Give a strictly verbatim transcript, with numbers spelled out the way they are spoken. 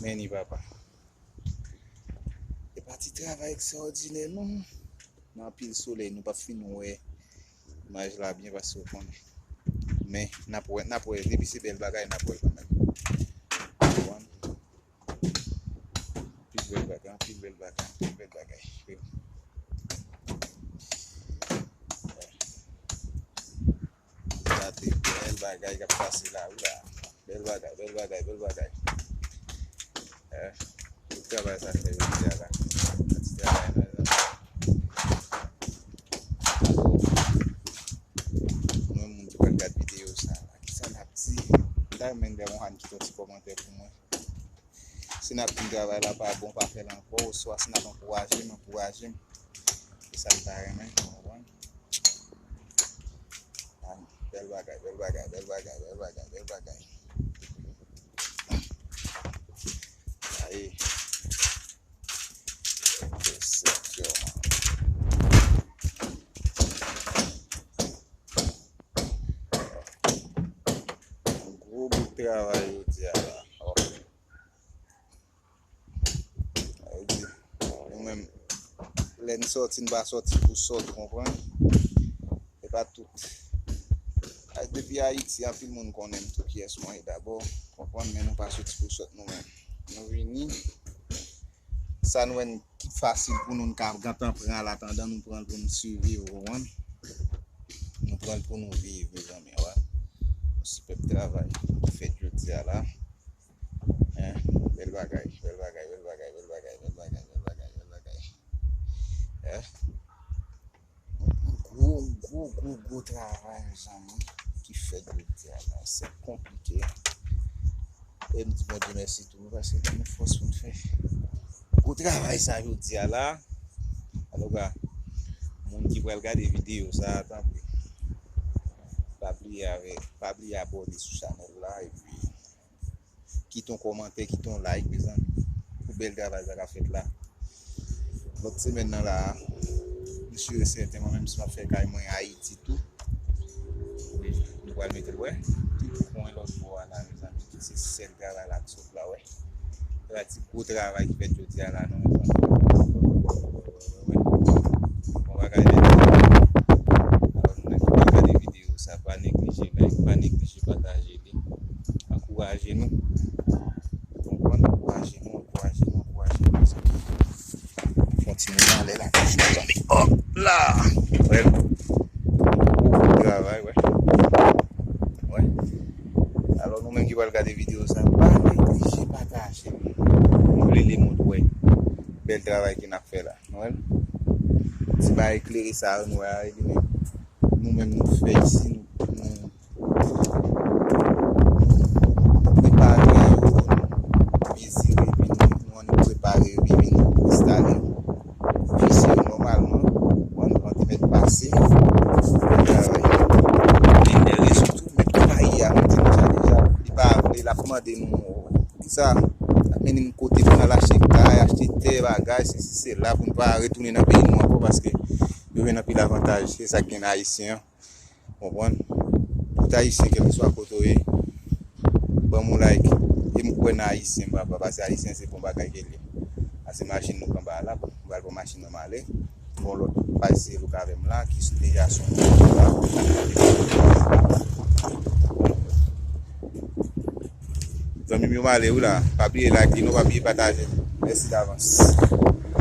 Men ni papa. E pa ti travay ekstraòdinè non. Nan anpil solèy, nou p ap fin wè imaj la byen paske w konnen. Men, n ap wè, n ap wè. Depi se bèl bagay, n ap wè kanmenm. Konprann? Anpil bèl bagay, anpil bèl bagay, anpil bèl bagay. Gade bèl bagay k ap pase la, wi la. Bèl bagay, bèl bagay, bèl bagay. Eh, tout travay sa fè yo di a la. Ti travay nan zòn. Alò, mwen menm moun ki pral gad videyo sa la, kisa n ap di? M ta renmen lè moun ki fè ti kòmantè pou mwen. Si n ap di travay la pa bon, pa fè l ankò, oswa si n ap ankouraje m, ankouraje m. Se sa m ta renmen, w konprann? Bèl bagay, bèl bagay, bèl bagay, bèl bagay, bèl bagay. Ayi. Gwo bout travay jodi a la. Sa vle di, nou menm, lè n sòti, n pa sòti pou sòt, ou konprann? E pa tout. A, depi Ayiti, anpil moun konnen m tou kiyès mwen ye dabò, konprann, men nou pa sòti pou sòt nou menm. Nou vini, sa n wè n ki fasil pou nou, n ka gentan pran l atandan nou pran l pou nou siviv, ou konprann? Nou pran l pou nou viv, mezanmi, wè. Se pèp travay ki fèt jodi a la. Eh, bèl bagay, bèl bagay, bèl bagay, bèl bagay, bèl bagay, bèl bagay, bèl bagay. Eh. Gwo, gwo, gwo, gwo travay, mezanmi, ki fèt jodi a la. Se konplike. E m di Bondye mèsi tou, paske l ban nou fòs pou n fè gwo travay sa jodi a la. Antouka, moun ki pral gade videyo sa, tanpri, pa bliye avè, pa bliye abòne sou chanèl la, epi kite yon kòmantè, kite yon like, mezanmi, pou bèl travay sa k ap fèt la. Lòt semèn nan la, m si e sèten, mwen menm, si m ap fè kay mwen Ayiti tou, nou pral mete l, wè, tout pwen lòt bò a la, mezanmi, se sèl travay la k sot la, wè. Se pa ti gwo travay ki fèt jodi a la, non, mezanmi. Bon bagay, mezanmi. Alò, nou menm ki pral gade videyo sa, pa neglije like, pa neglije pataje li. Ankouraje nou. Konprann? Ankouraje nou, ankouraje nou, ankouraje nou, mezanmi. Fè yon ti mouvman anlè la, mezanmi. Hop la! Wè. Gwo travay, wè. Wè. Alò, nou menm ki pral gade videyo sa, pa neglije pataje. Nou vle lemonn wè bèl travay ke n ap fè la. Nou wè l? Ti bagay eklere sa yo, nou wè a, epi nou menm nou fè isi, nou, nou, nou prepare yo, nou mezire, epi nou, nou annik prepare yo, epi nou enstale yo. Fise yo nòmalman, konprann, anvan te mèt pase. Travay. Li bèl rezo tou, men konpayi a, nou di nou sa deja, li pa vle, l ap mande nou sa, l ap mennen n kote pou n al achte kay, achte tè, bagay, sesi, sela, pou n pa retounen nan peyi nou ankò, paske yo jwenn anpil avantaj. Se sa k gen nan Ayisyen an. Konprann? Tout Ayisyen, kèlkeswa kote w ye, ban m yon like. E m kwè nan Ayisyen, papa, paske Ayisyen se bon bagay ke l ye. A se machin nou pran ba la, m pral pran machin nan m ale. Gon lòt paj se louk avè m la, ki deja sou la. Zanmi m yo m ale wi la. Pa bliye like li non, pa bliye pataje. Mèsi davans.